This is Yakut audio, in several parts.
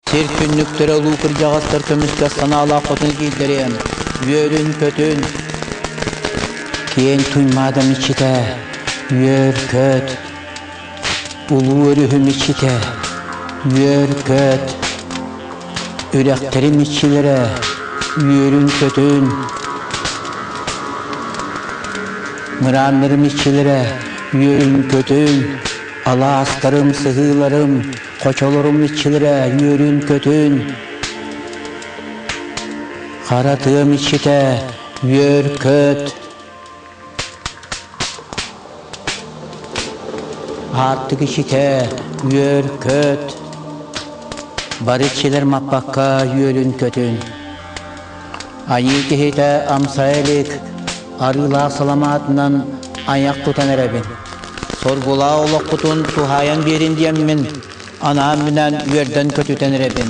Сир түннүктэрэ улуу кырдьаҕастар көмүскэс санаалаах хотун киирдэриэм, үөрүн-көтүн. Киэҥ Туймаадам иччитэ, үөр-көт. Улуу өрүһүм иччитэ, үөр-көт. Үрэхтэрим иччилэрэ, үөрүн-көтүн. Мырааннарым иччилэрэ, үөрүн-көтүн. Алаастарым, сыһыыларым, Хочолорум иччилэрэ үөрүн-көтүн, хара тыам иччитэ үөр-көт. Аартык иччитэ үөр-көт. Бары иччилэр маппакка үөрүн-көтүн. Айыы киһитэ амсайа илик арыылаах саламаатынан айах тутан эрэбин. Соргулаах олохпутун туһаайан биэрин диэммин, анаан-минээн үөрдэн көтүтэн эрэбин.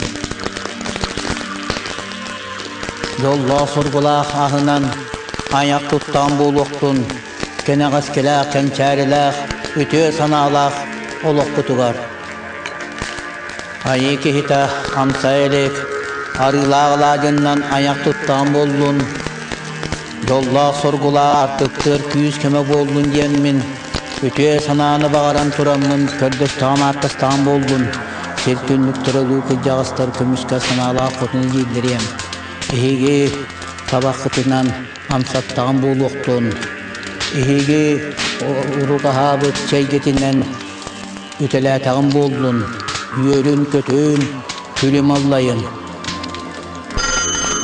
Дьоллоох соргулаах аһынан айах туттаан буолуохтун, кэнэҕэскилээх, кэнчээрилээх, үтүө санаалаах олохпутугар. Айыы киһитэ амсайа илик, арыылаах алаадьыннан айах туттаан буоллун, Дьоллоох-соргулаах артыктыыр күүс-көмө буоллун диэммин, үтүө санааны баҕаран тураммын көрдөстөҕүм-ааттастаҕым буоллун, сир түннүктэрэ улуу кырдьаҕастар көмүскэ санаалаах хотун дииллэриэм. Эһиги табаххытынан амсаттаҕым буолуохтун. Эһиги урукаһаабыт чэйгитинэн үтэлээтэҕим буоллун, үөрүн-көтүн, күлүм аллайын.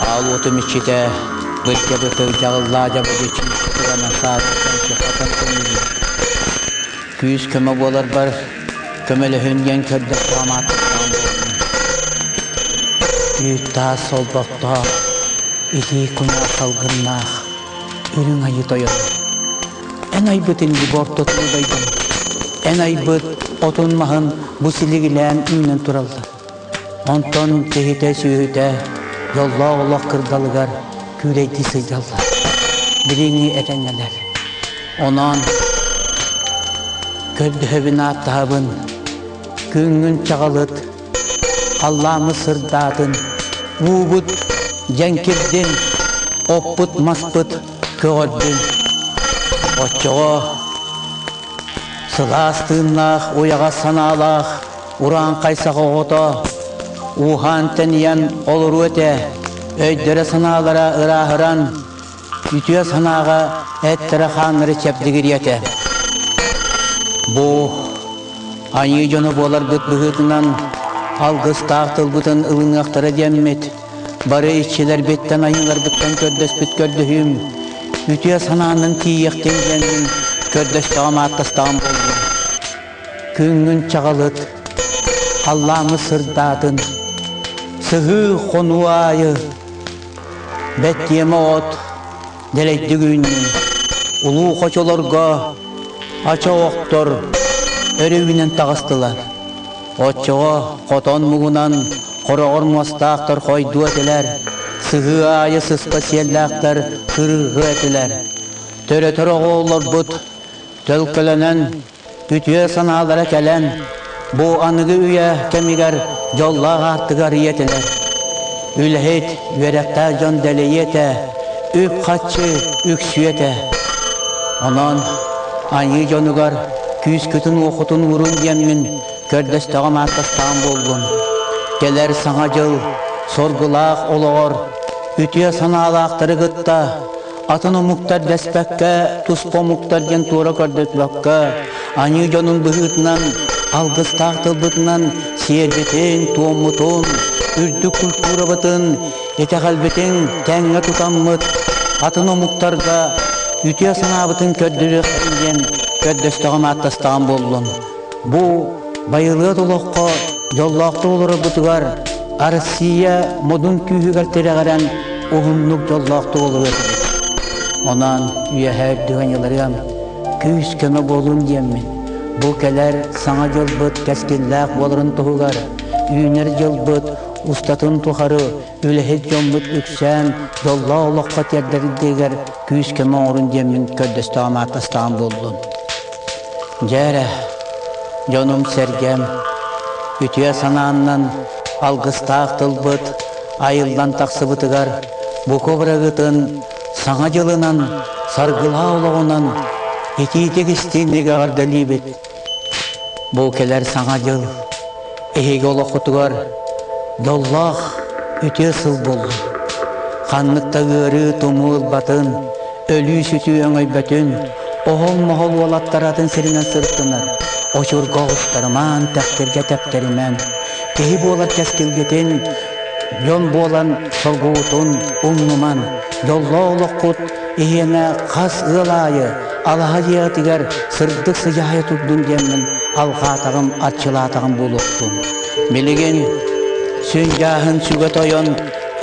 Аал уотум иччитэ бырдьабытыр дьаҕыллаа дьабадьы чыыстыранан саарыттан чыхатан көҥүлүн. Күүс-көмө буоларбар көмөлөһүн диэн көрдөстөҕүм ааттаан буоллум. Үүт-таас солбохтоох, итии куйаар салгыннаах, үрүҥ айыы тойон. Эн айбытын бу ортотуну дойдум. Эн айбыт отун-маһын бу силигилээн үүнэн тураллар. Онтон киһитэ-сүөһүтэ дьоллоох олох кырдалыгар күүлэйдии сылдьаллар. Билиҥҥи этэҥҥэлэр. Онон көрдөһөбүн ааттаһабын, күҥҥүн чаҕылыт, халлааммыт сырдаатын, уубут дьэҥкирдин, оппут-маспыт көҕөрдүн. Оччоҕо Сылаас тыыннаах, уйаҕас санаалаах урааҥхай саха оҕото ууһаан-тэнийэн олоруо этэ, өйдөрө-санаалара ырааһыран, үтүө санааҕа эттэрэ-хааннара чэбдигириэ этэ. Бу айыы дьоно буоларгыт быһыытынан алгыстаах тылбытын ылыныахтара диэммит, Бары иччилэрбиттэн, айыыларбыттан көрдөспүт көрдөһүүм, үтүө санаанан тиийиэхтин диэммин көрдөстөҕүм ааттастаҕым буоллун. Күҥҥүн чаҕылыт, халлааҥҥы сырдаатын, сыһыы хонуу аайы, бэттиэмэ от, дэлэйдик үүннүн, улуу хочолорго ача охтор өрүүнэн таҕыстылар. Оччоҕо хотон муҥунан хороҕор муостаахтар хойдуо этилэр, сыһыы аайы сыспа сиэллээхтэр кырыырҕыа этилэр. Төрөтөр оҕолорбут төлкөлөнөн, үтүө санаалара кэлэн, бу аныгы үйэ кэмигэр дьоллоох аартыгар ийэтилэр. Үлэһит, үөрэхтээх дьон дэлэйиэ этэ, үп-харчы үксүө этэ. Онон айыы дьонугар күүскүтүн-уоххутун уурун диэммин көрдөстөҕүм ааттастаҕым буоллун. Кэлэр Саҥа дьыл соргулаах олоҕор үтүө санаалаахтары кытта атын омуктар дэспэккэ, туспа омуктар диэн туора көрдөспөккө, аньыы дьонун быһыытынан, алгыстаах тылбытынан сиэрбитин, туоммутун, үрдүк культурабытын, итэҕэлбитин тэҥҥэ тутаммыт, атын омуктарга үтүө санаабытын көрдөрүөххүн диэн көрдөстөҕүм ааттастаҕым буоллун. Бу байылыат олоххо дьоллоохтук олорорбутугар Россия модун күүһүгэр тирэҕирэн уһуннук дьоллоохтук олоруо этибит. Онон үөһээ үрдүк аньыларыам, күүс-көмө буолуум диэммин, бу кэлэр саҥа дьылбыт кэскиллээх буоларын туһугар үүнэр дьылбыт устатын тухары үлэһит дьоммут үксээн дьоллоох олоххо тиэрдэрдигэр күүс-көмө оҥорун диэммин көрдөстөҕүм ааттастаҕым буоллун. Дьэ эрэ, дьонум-сэргэм, үтүө санааннан алгыстаах тылбыт айыллан тахсыбытыгар бука бырагытын Саҥа дьылынан, саргылаах олоҕунан итиитик истиҥник эҕэрдэлиибит. Бу кэлэр Саҥа дьыл эһиги олоххутугар дьоллоох үтүө сыл буоллун. Ханнык да ыарыы тумуу ылбатын, өлүү-сүтүү өҥөйбөтүн, оһол-моһол уолаттар атын сиринэн сырыттынар, очурга оҕустарымаан, тэптэргэ тэптэримэн, киһи буолар кэскилгитин дьон буолан соргугутун умнуман, дьоллоох олоххут иһиэнэ хас ыал аайы алаһа дьиэҕитигэр сырдык сыдьаайа турдун диэммин алҕаатаҕым, арчылаатаҕым буолуохтун. Билигин сүндьааһын сүгэ тойон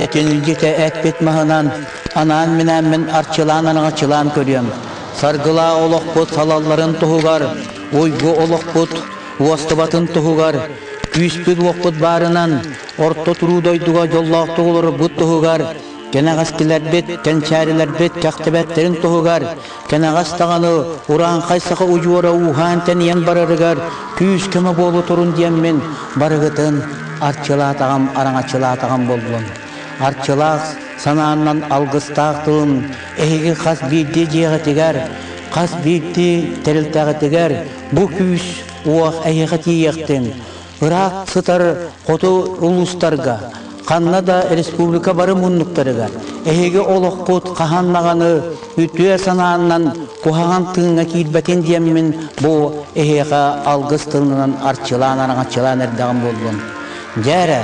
этин илдьитэ эппит маһынан анаан-минээммин арчылаан-араҥаччылаан көрүөм. Саргылаах олохпут салалларын туһугар, уйгу олохпут уостубатын туһугар, күүспүт-уохпут баарынан орто туруу дойдуга дьоллоохтук олорорбут туһугар, кэнэҕэскилэрбит, кэнчээрилэрбит кэхтибэттэрин туһугар, кэнэҕэс даҕаны урааҥхай саха удьуора ууһаан-тэнийэн барарыгар күүс-көмө буолу турун диэммин барыгытын арчылаатаҕым, араҥаччылаатаҕым буоллун. Арчылаах санааннан алгыстаах тылым эһиги хас биирдии дьиэҕитигэр, хас биирдии тэрилтэҕитигэр бу күүс уох эһиэхэ тиийиэхтин. Ыраах сытар хоту улуустарга, ханна да республика бары муннуктарыгар эһиги олоххут хаһан даҕаны үтүө санааннан куһаҕан тыыҥҥа киирбэтин диэммин бу эһиэхэ алгыс тылынан арчылаан араҥаччылаан эрдэҕим буоллун. Дьэ эрэ,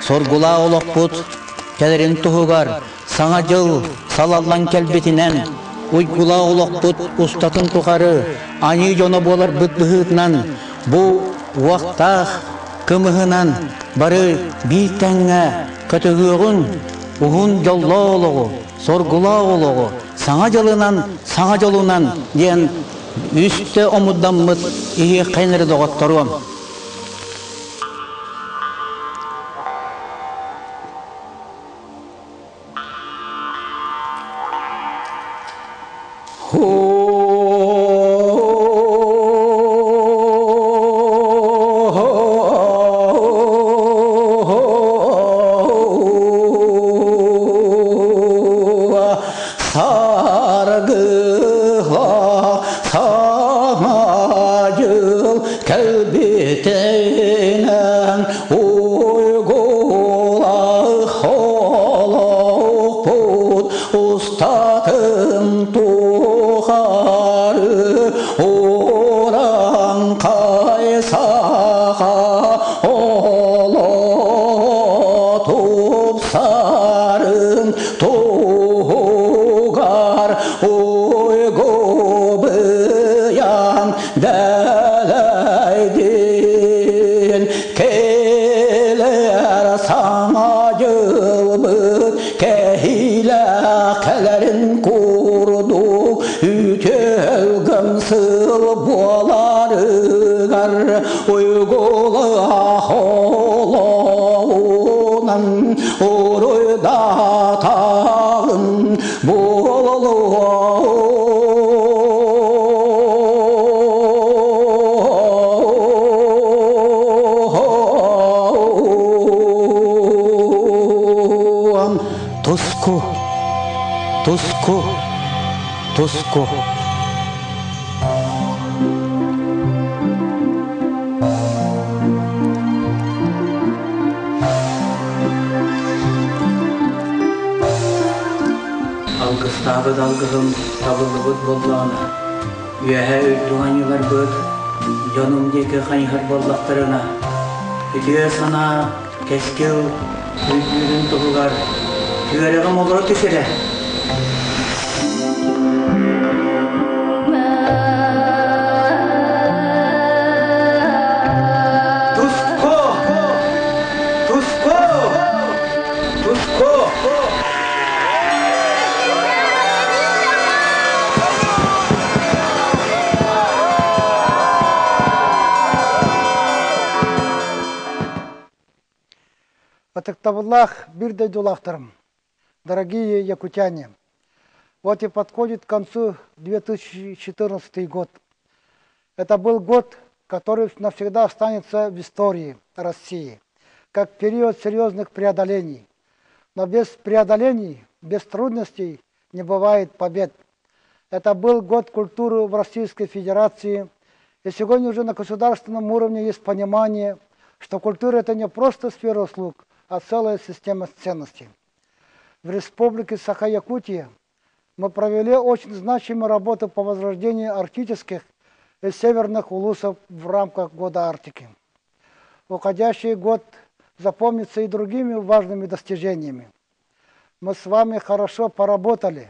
соргулаах олохпут кэлэрин туһугар Саҥа дьыл салаллан кэлбитинэн, уйгулаах олохпут устатын тухары аньыы дьоно буоларбыт быһыытынан бу уохтаах кымыһынан бары биир тэҥҥэ көтөҕүөҕүн, уһун дьоллоох олоҕу, соргулаах олоҕу, саҥа дьылынан, саҥа дьолунан диэн үстэ омурдаммыт иһиэххэйин эрэ доҕотторуом. Саргыла саҥа дьыл кэлбитинэн Уйгулах олохпут устатын тухары ураңхай саха олоҕо тупсарын туһугар уйгу быйаҥ Дэлэйдин кэлэр саҥа дьылбыт кэһиилээх кэлэрин курдук үтүөлгөм сыл буоларыгар уйгулаах олоҕунан уруйдатаҕын буолуо. Туску, туску, туску. Алгыстаабыт алгыһым табыллыбыт буоллаҕына, үөһэ үрдүк анньыларбыт дьонум диэки хайыһар буоллахтарына, үтүө санаа, кэскил үрдүүрүн туһугар түөрэҕим олоро түс эрэ. Туску! Туску! Туску! Ытыктабыллаах биир дойдулаахтарым, дорогие якутяне, вот и подходит к концу 2014 год. Это был год, который навсегда останется в истории России. как период серьезных преодолений. Но без преодолений, без трудностей не бывает побед. Это был год культуры в Российской Федерации. И сегодня уже на государственном уровне есть понимание, что культура – это не просто сфера услуг, а целая система ценностей. В Республике Саха-Якутия мы провели очень значимую работу по возрождению арктических и северных улусов в рамках Года Арктики. Уходящий год запомнится и другими важными достижениями. Мы с вами хорошо поработали,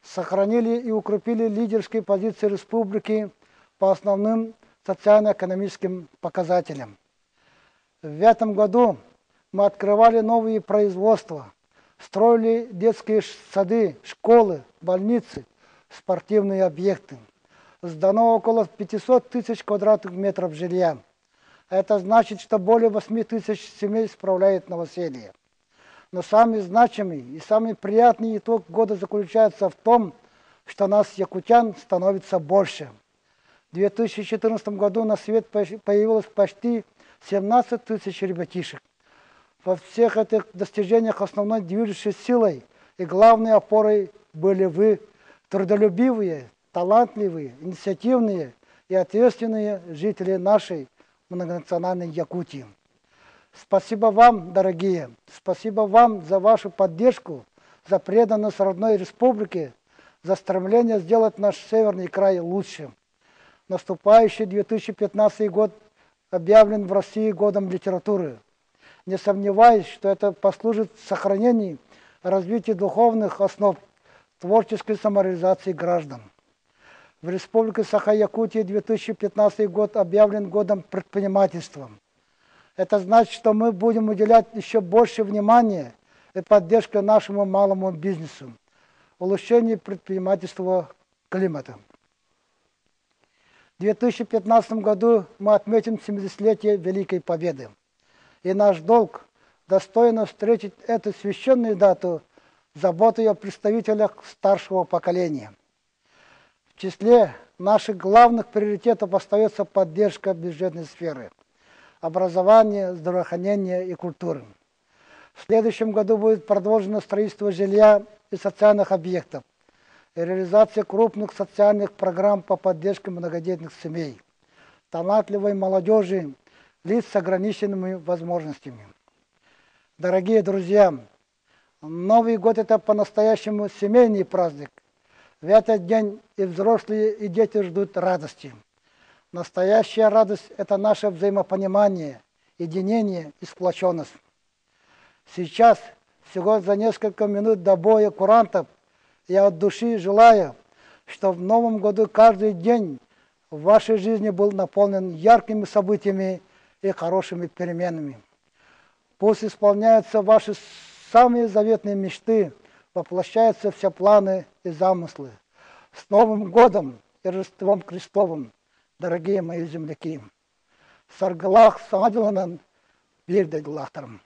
сохранили и укрепили лидерские позиции республики по основным социально-экономическим показателям. В этом году мы открывали новые производства, строили детские сады, школы, больницы, спортивные объекты. Сдано около 500 тысяч квадратных метров жилья. Это значит, что более 8 тысяч семей справляют новоселье. Но самый значимый и самый приятный итог года заключается в том, что нас, якутян, становится больше. В 2014 году на свет появилось почти 17 тысяч ребятишек. Во всех этих достижениях основной движущей силой и главной опорой были вы, трудолюбивые, талантливые, инициативные и ответственные жители нашей многонациональной Якутии. Спасибо вам, дорогие, спасибо вам за вашу поддержку, за преданность родной республике, за стремление сделать наш северный край лучше. Наступающий 2015 год объявлен в России годом литературы. Не сомневаюсь, что это послужит сохранению и развитию духовных основ творческой самореализации граждан. В Республике Саха-Якутия 2015 год объявлен годом предпринимательства. Это значит, что мы будем уделять еще больше внимания и поддержки нашему малому бизнесу, улучшению предпринимательского климата. В 2015 году мы отметим 70-летие Великой Победы. И наш долг достойно встретить эту священную дату заботой о представителях старшего поколения. В числе наших главных приоритетов остается поддержка бюджетной сферы, образования, здравоохранения и культуры. В следующем году будет продолжено строительство жилья и социальных объектов, и реализация крупных социальных программ по поддержке многодетных семей, талантливой молодежи, лиц с ограниченными возможностями. Дорогие друзья, Новый год – это по-настоящему семейный праздник. В этот день и взрослые, и дети ждут радости. Настоящая радость – это наше взаимопонимание, единение и сплоченность. Сейчас, всего за несколько минут до боя курантов, я от души желаю, чтобы в новом году каждый день в вашей жизни был наполнен яркими событиями и хорошими переменами. Пусть исполняются ваши самые заветные мечты, воплощаются все планы и замыслы. С Новым годом и Рождеством Христовым, дорогие мои земляки! Саргылаах Саҥа дьылынан биир дойдулаахтарым.